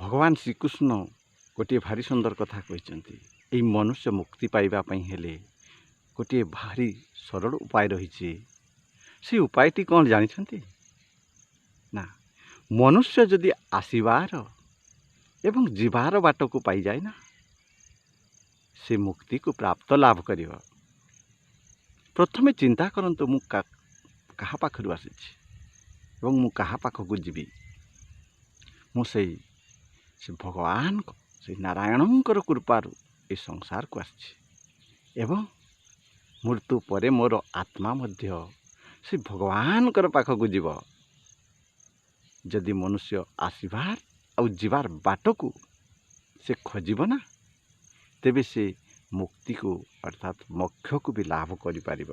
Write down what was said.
ଭଗବାନ ଶ୍ରୀକୃଷ୍ଣ ଗୋଟିଏ ଭାରି ସୁନ୍ଦର କଥା କହିଛନ୍ତି। ଏଇ ମନୁଷ୍ୟ ମୁକ୍ତି ପାଇବା ପାଇଁ ହେଲେ ଗୋଟିଏ ଭାରି ସରଳ ଉପାୟ ରହିଛି। ସେ ଉପାୟଟି କ'ଣ ଜାଣିଛନ୍ତି ନା? ମନୁଷ୍ୟ ଯଦି ଆସିବାର ଏବଂ ଯିବାର ବାଟକୁ ପାଇଯାଏ ନା, ସେ ମୁକ୍ତିକୁ ପ୍ରାପ୍ତ ଲାଭ କରିବ। ପ୍ରଥମେ ଚିନ୍ତା କରନ୍ତୁ, ମୁଁ କାହା ପାଖରୁ ଆସିଛି ଏବଂ ମୁଁ କାହା ପାଖକୁ ଯିବି? ମୁଁ ସେଇ ସେ ଭଗବାନଙ୍କ, ସେଇ ନାରାୟଣଙ୍କର କୃପାରୁ ଏ ସଂସାରକୁ ଆସିଛି ଏବଂ ମୃତ୍ୟୁ ପରେ ମୋର ଆତ୍ମା ମଧ୍ୟ ସେ ଭଗବାନଙ୍କର ପାଖକୁ ଯିବ। ଯଦି ମନୁଷ୍ୟ ଆସିବାର ଆଉ ଯିବାର ବାଟକୁ ସେ ଖୋଜିବ ନା, ତେବେ ସେ ମୁକ୍ତିକୁ ଅର୍ଥାତ୍ ମୋକ୍ଷକୁ ବି ଲାଭ କରିପାରିବ।